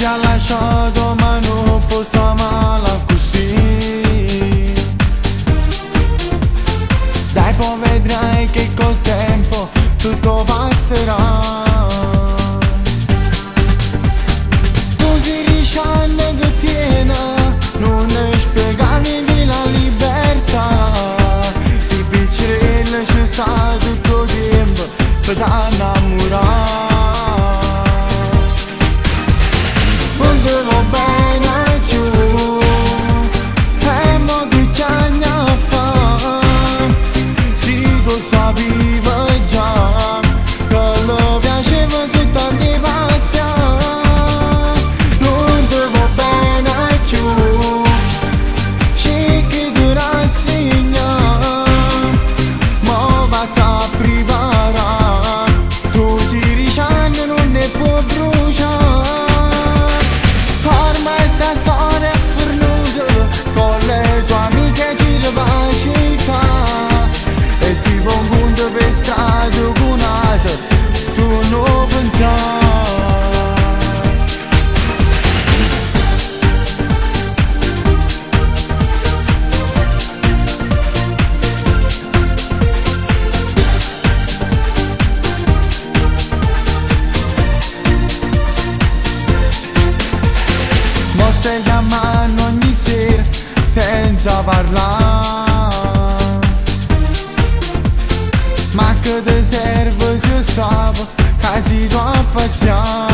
ti ha lasciato ma non può sta male così. Dai, poi vedrai che col tempo tutto passerà. Tu si riscianne che tiene, non ne spiegami della libertà. Si piccerella ci sta tutto tempo per innamorare. Non te va bene più, e mo che c'agna fa? Se tu sapevi già che lo piaceva soltanto di pazzia. Non te va bene più, c'è chi ti rassegna, ma va a preparare, tu si riccianno non ne può bruciare. Ormai sta storia è finita, con le tue amiche gira la città. E si confonde per strada con un'altra, tu non pensare. Mo stai chiamando ogni sera senza parlare. Ma che ti serve se sape che si tu a pazziare?